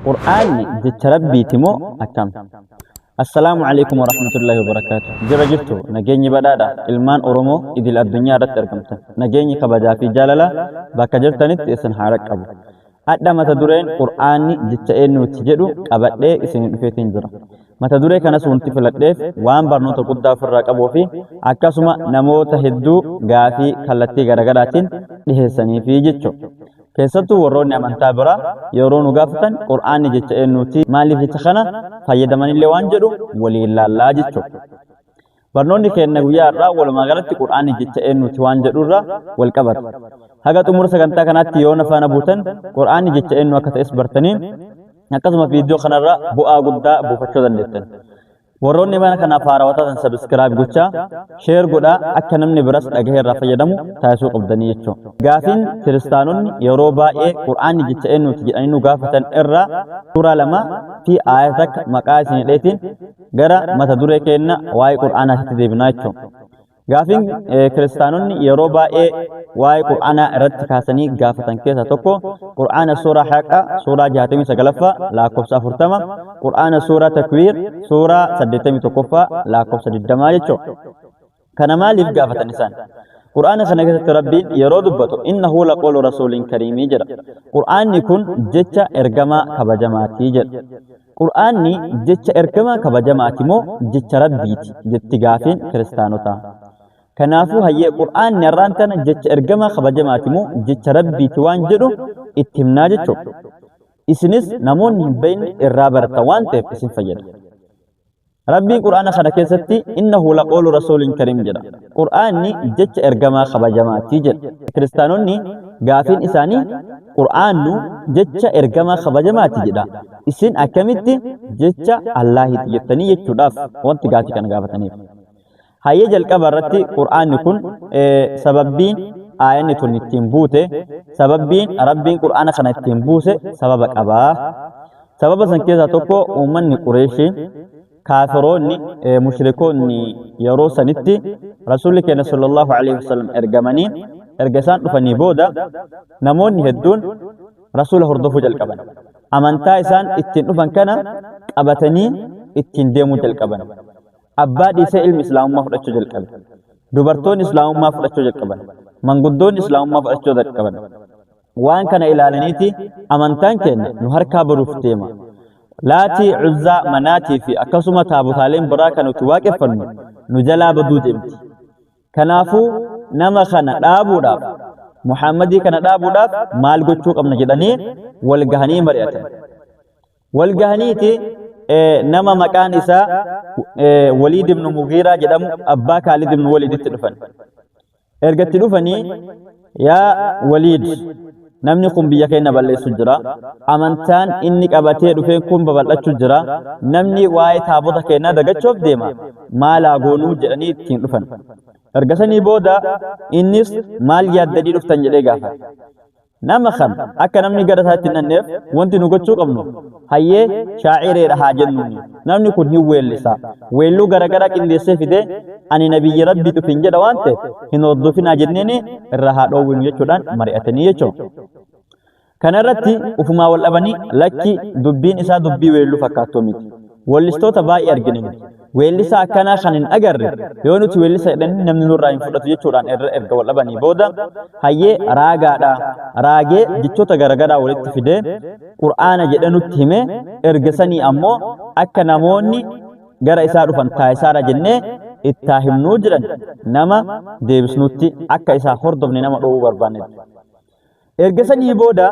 Qur'aanni jecha Rabbiiti moo akkam? Assalaamu alaikum warahmatullahi wabarakaatu. Jira jirtu nageenyi badhaadha ilmaan Oromoo idil addunyaa irratti argamtan. Nageenyi kabajaa fi jaalala bakka jirtanitti isin haa dhaqqabu. Hadha mata dureen Qur'aanni jecha eenyuuti jedhu qabadhee isin dhufeetiin jira. Mata duree kanas wanti filadheef waan barnoota guddaa ofirraa qabuu fi akkasuma namoota hedduu gaafii kallattii garaagaraatiin dhiheessaniifi jechuudha. Keessattuu warroonni amantaa biraa yeroo nu gaafatan Qur'aanni jecha eenyuuti maaliif jecha kana fayyadamanillee waan jedhu waliin laallaa jechuudha. Barnoonni keenya guyyaa har'aa walumaa galatti Qur'aanni jecha eenyuuti waan jedhurra wal qabata. Haga xumura sagantaa kanaatti yoo na faana buutan Qur'aanni jecha eenyu akka ta'es bartanii akkasuma viidiyoo kanarra bu'aa guddaa buufachuu dandeettan. Warroonni mana kanaaf haarawaa taatan subscribe gochaa, share godhaa akka namni biras dhagahee irraa fayyadamu taasisuu qabdanii jechuudha. Gaafiin kiristaanonni yeroo baay'ee Qur'aanni jecha eenyuuti jedhanii nu gaafatan irraa suuraa 2 fi aaya takka maqaa isin hidheetiin gara mata duree keenna waa'ee Qur'aanaatti deebinaa jechuudha. Gaafiin kiristaanonni yeroo baay'ee waa'ee Qur'aanaa irratti kaasanii gaafatan keessaa tokko Qur'aana suuraa Haqa suuraa 69ffaa lakkoofsa 40, Qur'aana suuraa Takwiir suuraa 81ffaa lakkoofsa 20 jechuudha. Kana maaliif gaafatan isaan? Qur'aana kana keessatti Rabbiin yeroo dubbatu innahu laqoolu rasuulin kariimii jedha. Qur'aanni kun jecha ergamaa kabajamaatii jedha. Qur'aanni jecha ergamaa kabajamaati moo jecha Rabbiiti jetti gaafiin kiristaanotaa. Kanaafuu hayyee Qur'aanni har'aan tana jecha ergamaa kabajamaati moo jecha Rabbiiti waan jedhu itti himnaa jechuudha. Isinis namoonni hin beekne irraa baratan waan ta'eef isin fayyada. Rabbiin Qur'aana kana keessatti innahu laqoolu rasuulin kariim jedha. Qur'aanni jecha ergamaa kabajamaati jedha. Kiristaanonni gaafiin isaanii Qur'aannu jecha ergamaa kabajamaati jedha. Isin akkamitti jecha Allaahiti jettanii jechuudhaaf wanti gaafii kana gaafataniif. Hayyee jalqaba irratti Qur'aanni kun sababbiin aayanni tun ittiin buute, sababbiin Rabbiin Qur'aana kana ittiin buuse sababa qabaa. Sababa san keessaa tokko uummanni Qureeshii kaafiroonni mushrikoonni yeroo sanitti Rasuulli keenya sallallahu alaihi wasallam ergamanii erga isaan dhufanii booda namoonni hedduun Rasuula hordofuu jalqaban. Amantaa isaan ittiin dhufan kana qabatanii ittiin deemuu jalqaban. Abbaa dhiisee ilmi Islaamummaa fudhachuu jalqabe. Dubartoonni Islaamummaa fudhachuu jalqaban. Manguddoonni Islaamummaa fudhachuu jalqaban. Waan kana ilaalaniiti amantaan keenya nu harkaa baduuf deema. Laatii, Uzzaa, Manaatii fi akkasuma taabotaaleen biraa kan nuti waaqeffannu nu jalaa baduu deemti. Kanaafuu nama kana dhaabuudhaaf, Muhaammadii kana dhaabuudhaaf maal gochuu qabna jedhanii wal gahanii mari'atan. Wal gahaniiti nama maqaan isaa Waliid ibn Mughiiraa jedhamu abbaa Kaalid ibn Waliiditti dhufan. Erga itti dhufanii yaa Waliid namni kun biyya keenya balleessu jira. Amantaan inni qabatee dhufeen kun babal'achuu jira. Namni waa'ee taabota keenyaa dagachuuf deema. Maal haa goonuu jedhanii ittiin dhufan. Erga sanii booda innis maal yaaddanii dhuftan jedhee gaafate. Nama kana akka namni gara isaatti hin dhanneef wanti nu gochuu qabnu hayyee shaacireedha haa jennuuni. Namni kun hin weellisa. Weelluu garagaraa qindeessee fidee ani nabiyyi rabbii dhufin jedha waan ta'eef hin hordofinaa jenneeni irraa haa dhoowwinu jechuudhaan mari'atanii jechuudha. Kana irratti ufumaa wal dhabanii lakki dubbiin isaa dubbii weelluu fakkaattuu miti. Weellistoota baay'ee argine nuti. Weellisaa akkanaa kan hin agarre yoo nuti weellisa jedhanii namni nurraa hin fudhatu jechuudhaan irra erga wal dhabanii booda hayyee raagaadha. Raagee jechoota garagaraa walitti fidee Qur'aana jedhee nutti hime erga sanii ammoo akka namoonni gara isaa dhufan taasisaara jennee ittaa himnuu jedhan nama deebisnutti akka isaa hordofne nama dhoowwuu barbaannetti. Erga sanii booda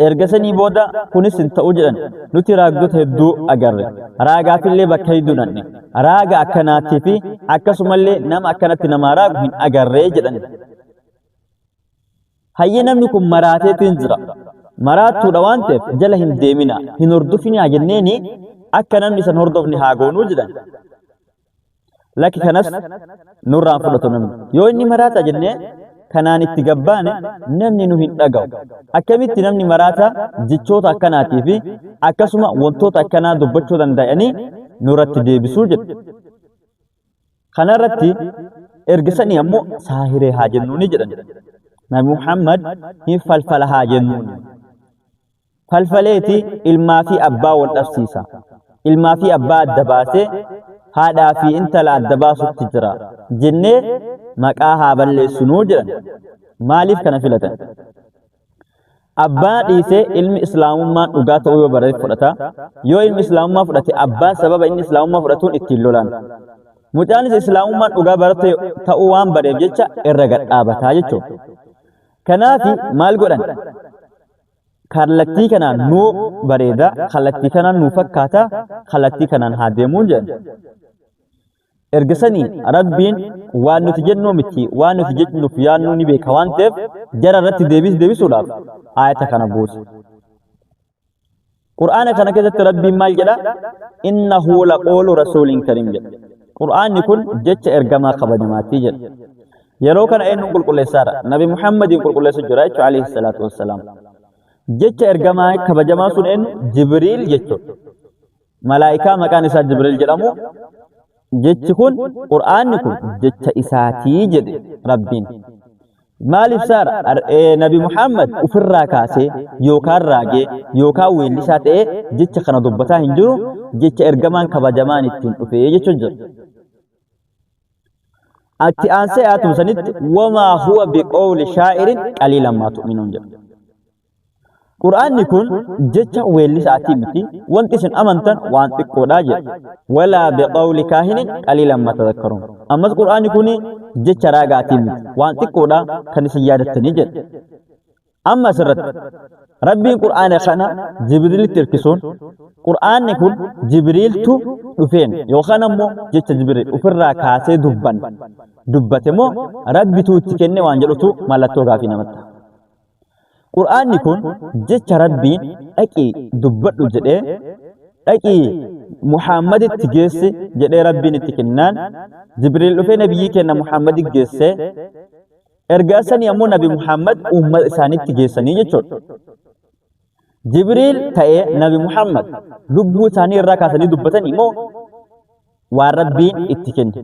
erga sanii booda kunis hin ta'u jedhan nuti raagdota hedduu agarre. Raagaafillee bakka hedduu dhanne. Raaga akkanaatii fi akkasumallee nama akkanatti namaa raagu hin agarree jedhan. Hayyee namni kun maraateetiin jira. Maraattuudha waan ta'eef jala hin deemina, hin hordofinaa jenneeni akka namni san hordofne haa goonuu jedhan. Lakki kanas nurraan fudhatu namni. Yoo inni maraata jennee kanaan itti gabbaane namni nu hin dhaga'u. Akkamitti namni maraata jechoota akkanaatii fi akkasuma wantoota akkanaa dubbachuu danda'anii nurratti deebisuu jedhu. Kanarratti erga sanii ammoo saahiree haa jennuuni jedhan. Nabi Muhammad hin falfala haa jennuuni. Falfaleeti ilmaa fi abbaa wal dhabsiisa. Ilmaa fi abbaa adda baasee haadhaa fi intala adda baasutti jira jennee maqaa haa balleessinuu jedhan. Maaliif kana filatan? Abbaa dhiisee ilmi islaamummaan dhugaa ta'uu yoo barate fudhata. Yoo ilmi islaamummaa fudhate abbaan sababa inni islaamummaa fudhatuun ittiin lolaan. Mucaanis islaamummaan dhugaa barate ta'uu waan bareef jecha irra gad dhaabataa jechuudha. Kanaaf maal godhan? Kallattii kanaan nuu bareeda, kallattii kanaan nuu fakkaata, kallattii kanaan haa deemuu jedhan. Erga sanii Rabbiin waan nuti jennuu miti, waan nuti jennuuf yaadnuu ni beeka waan ta'eef jara irratti deebis deebisuudhaaf aayata kana buuse. Qur'aana kana keessatti Rabbiin maal jedha? Innahu laqoolu rasuulin kariim jedha. Qur'aanni kun jecha ergamaa kabajamaatii jedha. Yeroo kana eenyuun qulqulleessaadha? Nabi Muhammadiin qulqulleessu jira jechuudha alayhi salaatu wassalaam. Jecha ergamaa kabajamaa sun eenyu? Jibriil jechuudha. Malaa'ikaa maqaan isaa Jibriil jedhamu jechi kun Qur'aanni kun jecha isaatii jedhe Rabbiin. Maal ibsaara? Nabi Muhammad ofirraa kaasee yookaan raagee yookaan weellisaa ta'ee jecha kana dubbataa hin jiru jecha ergamaan kabajamaan ittiin dhufee jechuun jira. Atti aansee aatuma sanitti wamaa huwa biqoowli shaa'irin qaliilan maa tu'minuun jedha. Qur'aanni kun jecha weellisaatii miti, wanti isin amantan waan xiqqoodha jedha. Walaa biqawli kaahinin qaliilan ma tadhakkaruun. Ammas Qur'aanni kun jecha raagaatii miti, waan xiqqoodha kan isin yaadattanii jedha. Amma asirratti Rabbiin Qur'aana kana Jibriilitti hirkisuun Qur'aanni kun Jibriiltu dhufeen yookaan ammoo jecha Jibriil ofirraa kaasee dubban dubbate moo Rabbituu itti kenne waan jedhutu mallattoo gaafii namatti. Qur'aanni kun jecha Rabbiin dhaqii dubbadhu jedhee dhaqii Muhammaditti geessi jedhee Rabbiin itti kennaan Jibriil dhufee nabiyyii kenna Muhammadi geessee ergaa sanii ammoo nabi Muhammad uummata isaanitti geessanii jechuudha. Jibriil ta'ee nabi Muhammad lubbuu isaanii irraa kaasanii dubbatanii immoo waan Rabbiin itti kenne.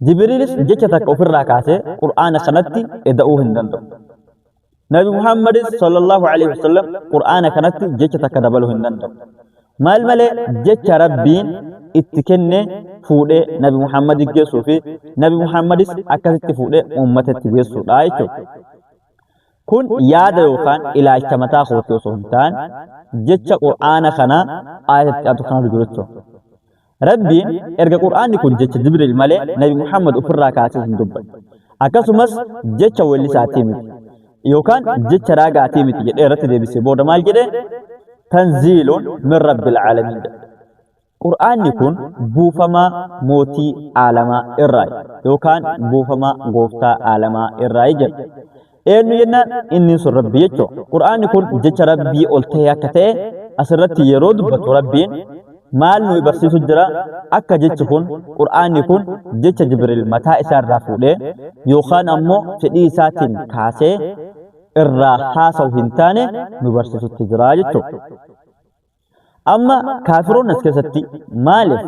Jibriilis jecha takka ofirraa kaasee Qur'aana kanatti eda'uu hin danda'u. Nabi Muhammadis sallallahu alaihi wasallam Qur'aana kanatti jecha takka dabaluu hin danda'u. Maal malee jecha Rabbiin itti kenne fuudhee Nabi Muhammadi geessuu fi Nabi Muhammadis akkasitti fuudhee uummatatti geessuudha jechuudha. Kun yaada yookaan ilaalcha mataa kootii osoo hin taane jecha Qur'aana kana aayata itti kanatu jiru jechuudha. Rabbiin erga Qur'aanni kun jecha Jibriil malee Nabi Muhammad ofirraa kaasee hin dubbanne. Akkasumas jecha weellisaatii miti yookaan jecha raagaatii miti jedhee irratti deebisee booda maal jedhe? Tanziilun min Rabbil Aalamiin jedhe. Qur'aanni kun buufamaa mootii aalamaa irraa yookaan buufamaa gooftaa aalamaa irraa jedha. Eenyu jennaan inni sun Rabbi jechuudha. Qur'aanni kun jecha Rabbii ol ta'e akka ta'e asirratti yeroo dubbatu Rabbiin maal nu barsiisu jira akka jechi kun Qur'aanni kun jecha Jibriil mataa isaa irraa fuudhee yookaan ammoo fedhii isaatiin kaasee irraa haasa'u hin taane nu barsiisutti jira jechuudha. Amma kaafiroonni as keessatti maaliif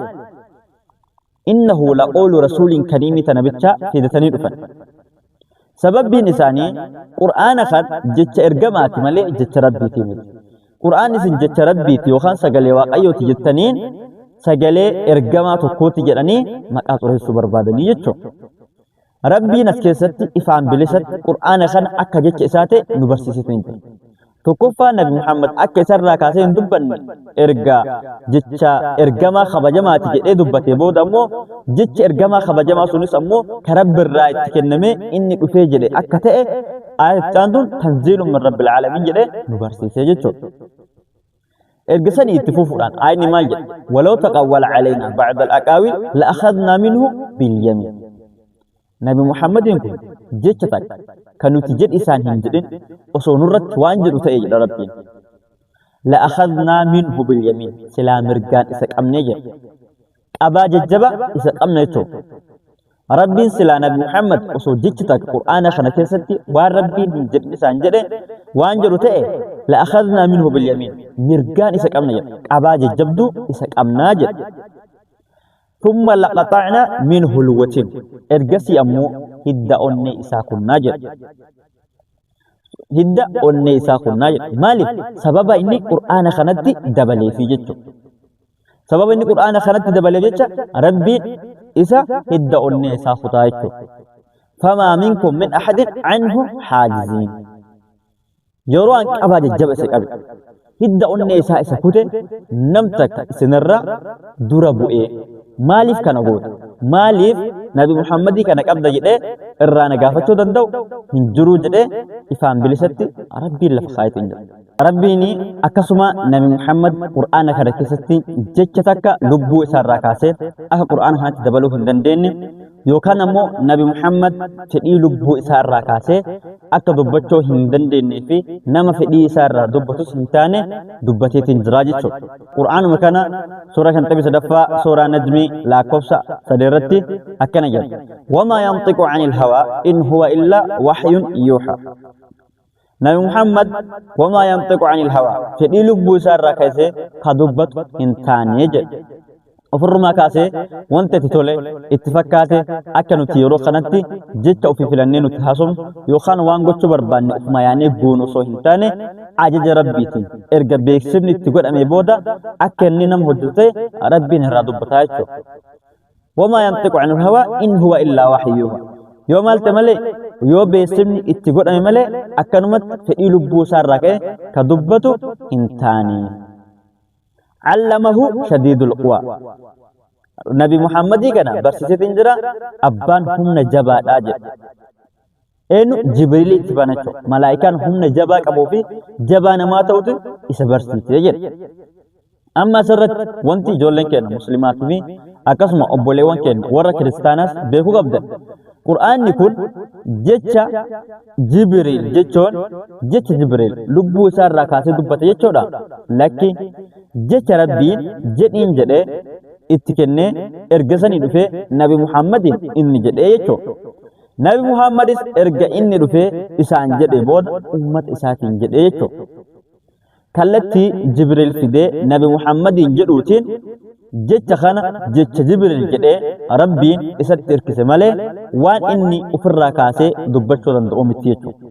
innahu laqoolu rasuuliin kariimii tana bicha fidatanii dhufan. Sababbiin isaanii Qur'aana kan jecha ergamaati malee jecha rabbiitii miti. Qur'aanni isin jecha rabbiiti yookaan sagalee waaqayyooti jettaniin sagalee ergamaa tokkooti jedhanii maqaa xureessuu barbaadanii jechuudha. Rabbiin as keessatti ifaan bilisatti Qur'aana kana akka jecha isaa ta'e nu barsiisetu hin jiru. Tokkoffaa Nabi Muhammad akka isarraa kaasee hin dubbanne erga jecha ergamaa kabajamaati jedhee dubbatee booda ammoo jechi ergamaa kabajamaa sunis ammoo ka Rabbi irraa itti kennamee inni dhufee jedhe akka ta'e aayattaan tun tanziilun min Rabbil aalamiin jedhee nu barsiisee jechuudha. Erga sanii itti fufuudhaan aayinni maal jedha? Walaw taqawwala alaynaa ba'da al-aqaawil la akhadnaa minhu bil-yamiin. Nabi Muhammadiin kun jecha takka kan nuti jedhi isaan hin jedhin osoo nurratti waan jedhu ta'e jedha Rabbiin. La akhadnaa minhu bil-yamiin. Silaa mirgaan isa qabnee jedha. Qabaa jajjaba isa qabna jechuudha. Rabbiin silaa Nabi Muhammad osoo jechi takka Qur'aana kana keessatti waan Rabbiin hin jedhin isaan jedhe waan jedhu ta'e la akhadnaa minhu bil yamiin mirgaan isa qabna jedha qabaa jajjabduu isa qabnaa jedha. Thumma laqaxa'na minhu lwatiin ergasii ammoo hidda onnee isaa kunnaa jedha. Hidda onnee isaa kunnaa jedha. Maaliif? Sababa inni Qur'aana kanatti dabaleefi jechuudha. Sababa inni Qur'aana kanatti dabaleef jecha Rabbiin isa hidda onnee isaa kutaa jechuudha. Famaa minkum min ahadin anhu haajiziin. Yeroo an qabaa jajjaba isa qabe hidda onnee isaa isa kute nam takka isinirra dura bu'ee maaliif kana goota? Maaliif Nabi Muhammadii kana qabda jedhee irraa na gaafachuu danda'u hin jiruu jedhee ifaan bilisatti Rabbiin lafa kaayetiin jira. Rabbiin akkasuma Nabi Muhammad Qur'aana kana keessatti jecha takka lubbuu isaarraa kaasee akka Qur'aana kanatti dabaluu hin dandeenye yookaan ammoo Nabi Muhammad fedhii lubbuu isaa irraa kaasee akka dubbachuu hin dandeenyee fi nama fedhii isaa irraa dubbatus hin taane dubbateetiin jiraa jechuudha. Qur'aanuma kana suuraa 53ffaa suuraa Najmii lakkoofsa 3 irratti akkana jedha. Wamaa yanxiqu anil hawaa in huwa illaa wahyun yuuha. Nabi Muhammad wamaa yanxiqu anil hawaa fedhii lubbuu isaa irraa kaasee ka dubbatu hin taane jedhe. Ofirrumaa kaasee wanta itti tole itti fakkaate akka nuti yeroo kanatti jecha ofii filannee nuti haasofnu yookaan waan gochuu barbaanne ofuma yaanee goonu osoo hin taane ajaja Rabbiitiin erga beeksifni itti godhamee booda akka inni nama hojjetu ta'e Rabbiin irraa dubbataa jechuudha. Wamaa yanxiqu anil hawaa in huwa illaa wahyu yuuhaa. Yoo maal ta'e malee yoo beeksifni itti godhame malee akkanumatti fedhii lubbuu isaa irraa ka'e ka dubbatu hin taane. Allamahu shadiidul quwaa. Nabi Muhammadii kana barsiiseetiin jira abbaan humna jabaadhaa jedhe. Eenyu Jibriilii itti bana jechuudha. Malaa'ikaan humna jabaa qabuu fi jabaa namaa ta'utu isa barsiise jedhe. Amma asirratti wanti ijoolleen keenya muslimaatii fi akkasuma obboleewwan keenya warra kiristaanaas beekuu qabdan. Qur'aanni kun jecha Jibriil jechuun jecha Jibriil lubbuu isaa irraa kaasee dubbate jechuudha. Lakki jecha Rabbiin jedhiin jedhee itti kennee erga sanii dhufee Nabi Muhammadiin inni jedhee jechuudha. Nabi Muhammadis erga inni dhufee isaan jedhee booda ummata isaatiin jedhee jechuudha. Kallattii Jibriil fidee Nabi Muhammadiin jedhuutiin jecha kana jecha Jibriil jedhee Rabbiin isatti irkise malee waan inni ofirraa kaasee dubbachuu danda'u miti jechuudha.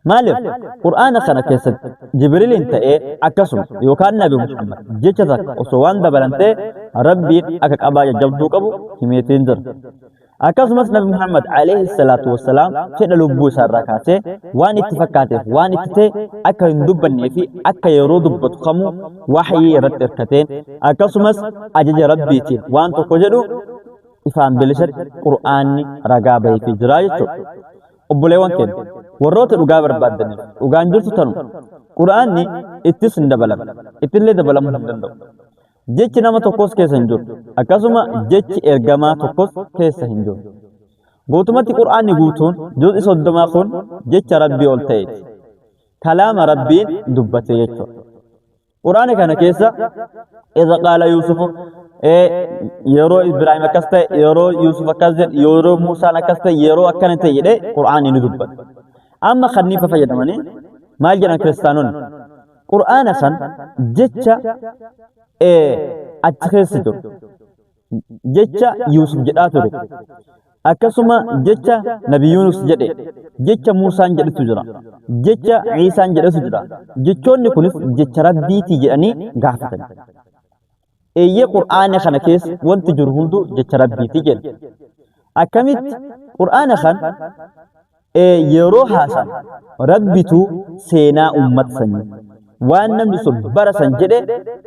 Maaliif Qur'aana kana keessatti Jibriiliin ta'ee akkasuma yookaan Nabi Muhammad jecha takka osoo waan dabalan ta'e Rabbiin akka qabaa jajjabduu qabu himeetiin jira. Akkasumas Nabi Muhammad alayhi salaatu wassalaam fedha lubbuu isaa irraa kaasee waan itti fakkaateef waan itti ta'e akka hin dubbannee fi akka yeroo dubbatu kamuu wahyii irratti hirkateen akkasumas ajaja Rabbiitiin waan tokko jedhu ifaan bilisatti Qur'aanni ragaa baheefii jira jechuudha. Obboleewwan keenya warroota dhugaa barbaaddaniif dhugaan jirtu tanuma. Qur'aanni ittis hin dabalamne, ittillee dabalamuu hin danda'u. Jechi nama tokkos keessa hin jiru. Akkasuma jechi ergamaa tokkos keessa hin jiru. Guutumatti Qur'aanni guutuun juz'i 30 kun jecha Rabbii ol ta'eeti. Kalaama Rabbiin dubbate jechuudha. Qur'aana kana keessa idha qaala Yuusufu yeroo Ibraahim akkas ta'e, yeroo Yuusuf akkas jedhe, yeroo Muusaan akkas ta'e, yeroo akkana ta'e jedhee Qur'aanni ni dubbata. Amma kanniifa fayyadamanii maal jedhan kiristaanonni? Qur'aana kan jecha achi keessa jiru jecha Yuusuf jedhaa ture akkasuma jecha Nabi Yuunus jedhe jecha Muusaan jedhetu jira jecha Iisaan jedhetu jira jechoonni kunis jecha Rabbiitii jedhanii gaafatan. Eeyyee Qur'aana kana keessa wanti jiru hunduu jecha Rabbiiti jedhe. Akkamitti Qur'aana kan yeroo haasan Rabbitu seenaa uummata sanii waan namni sun bara san jedhe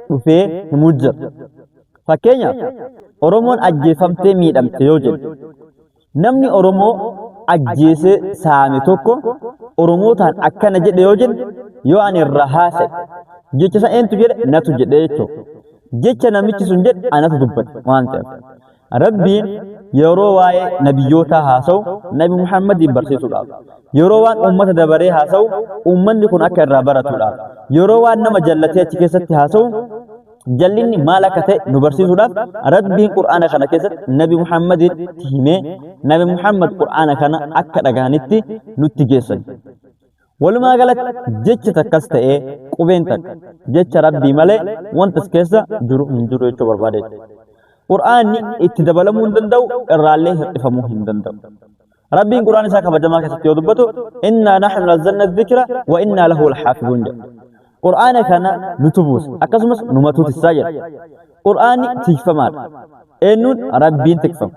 dhufee himuu jira. Fakkeenyaaf Oromoon ajjeefamtee miidhamte yoo jedhe Namni Oromoo ajjeesee saame tokko Oromootaan akkana jedhe yoo jenne yoo ani irraa haasa'e jecha san eentu jedhe natu jedhe jechuudha. Jecha namichi sun jedhe anatu dubbate waan ta'eef. Rabbiin yeroo waa'ee nabiyyootaa haasa'u Nabi Muhammadiin barsiisuudhaaf. Yeroo waan uummata dabaree haasa'u uummanni kun akka irraa baratuudhaaf. Yeroo waan nama jallatee achi keessatti haasa'u Jallinni maal akka ta'e nu barsiisuudhaaf Rabbiin Qur'aana kana keessatti Nabi Muhammaditti himee Nabi Muhammad Qur'aana kana akka dhagahanitti nutti geessan. Walumaa galatti jechi takkas ta'ee qubeen takka jecha Rabbii malee wanta as keessa jiru hin jiru jechuu barbaadeeti. Qur'aanni itti dabalamuu hin danda'u irraallee hir'ifamuu hin danda'u. Rabbiin Qur'aana isaa kabajamaa keessatti yoo dubbatu innaa nahnu nazzalna dhikra wa innaa lahu laxaafizuun jedha. Qur'aana kana nutu buuse akkasumas numatu tiksaa jedha. Qur'aanni tikfamaadha. Eenyuun? Rabbiin tikfama.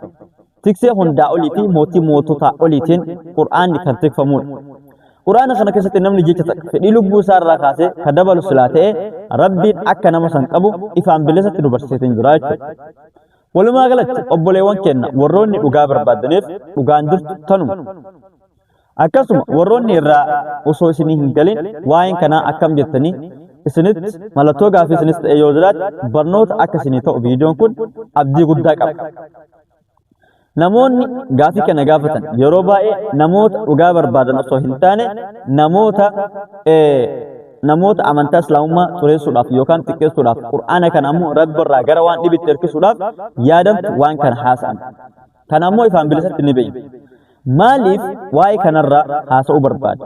Tiksee hundaa olii fi mootii moototaa oliitiin Qur'aanni kan tikfamuudha. Qur'aana kana keessatti namni jecha takka fedhii lubbuu isaa irraa kaasee ka dabalu silaa ta'e Rabbiin akka nama san qabu ifaan bilisatti nu barsiiseetiin jira jechuudha. Walumaa galatti obboleewwan keenna warroonni dhugaa barbaaddaniif dhugaan jirtu tanuma. Akkasuma warroonni irraa osoo isinii hin galin waa'een kanaa akkam jettanii isinitti mallattoo gaafii isinis ta'e yoo jiraate barnoota akka isinii ta'u viidiyoon kun abdii guddaa qaba. Namoonni gaafii kana gaafatan yeroo baay'ee namoota dhugaa barbaadan osoo hin taane namoota namoota amantaa islaamummaa xureessuudhaaf yookaan xiqqeessuudhaaf qur'aana kana ammoo rabbi irraa gara waan dhibitti hirkisuudhaaf yaadantu waan kana haasa'an. Kana ammoo ifaan bilisatti ni beekna. Maaliif waa'ee kanarraa haasa'uu barbaade?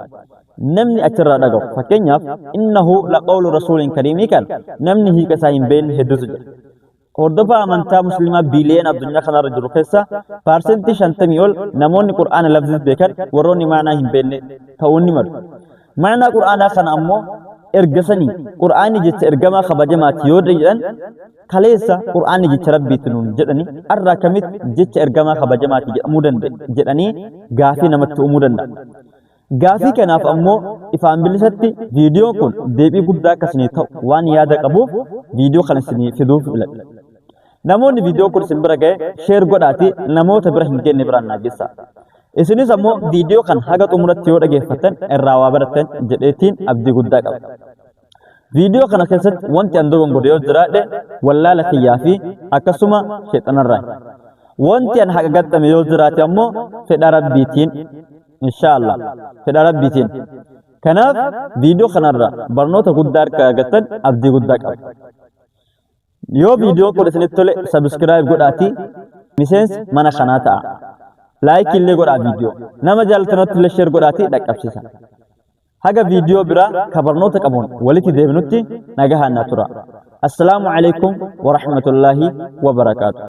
Namni achirraa dhaga'u fakkeenyaaf innahu laqawlu rasuulin kariimii kana namni hiika isaa hin beekne hedduutu jira. Hordofaa amantaa musliimaa biiliyoona addunyaa kanarra jiru keessa paarsentii 50 ol namoonni qur'aana lafzis beekan warroonni maanaa hin beekne ta'uu ni malu. Maanaa qur'aanaa kana ammoo erga sanii qur'aanni jecha ergamaa kabajamaati yoo jedhan kaleessa qur'aanni jecha rabbiiti nuun jedhani har'a akkamitti jecha ergamaa kabajamaati jedhamuu danda'e jedhanii gaafii namatti uumuu danda'a. Gaafii kanaaf ammoo ifaan bilisatti viidiyoon kun deebii guddaa akka isinii ta'u waan yaada qabuuf viidiyoo kana isinii fiduuf filadhe. Namoonni viidiyoon kun isin bira ga'e sheer godhaatii namoota bira hin geenye biraan naa geessaa. Isinis ammoo viidiyoo kana haga xumuratti yoo dhageeffattan irraa waa barattan jedheetiin abdii guddaa qaba. Viidiyoo kana keessatti wanti an dogongore yoo jiraadhe wallaala kiyyaa fi akkasuma sheexanarraa. Wanti an haqa gaxxame yoo jiraate ammoo fedha Rabbiitiin inshaallah fedha Rabbiitiin. Kanaaf viidiyoo kanarraa barnoota guddaa akka argattan abdii guddaa qaba. Yoo viidiyoon kun isinitti tole sabiskiraayib godhaatii miseensa mana kanaa ta'a. Laayikii illee godhaa viidiyoo. Nama jaalatanitti illee sheer godhaatii dhaqqabsiisa. Haga viidiyoo biraa ka barnoota qabuun walitti deebinutti nagahaan na tura. Assalaamu alaikum wa rahmatullaahi wa barakaatu.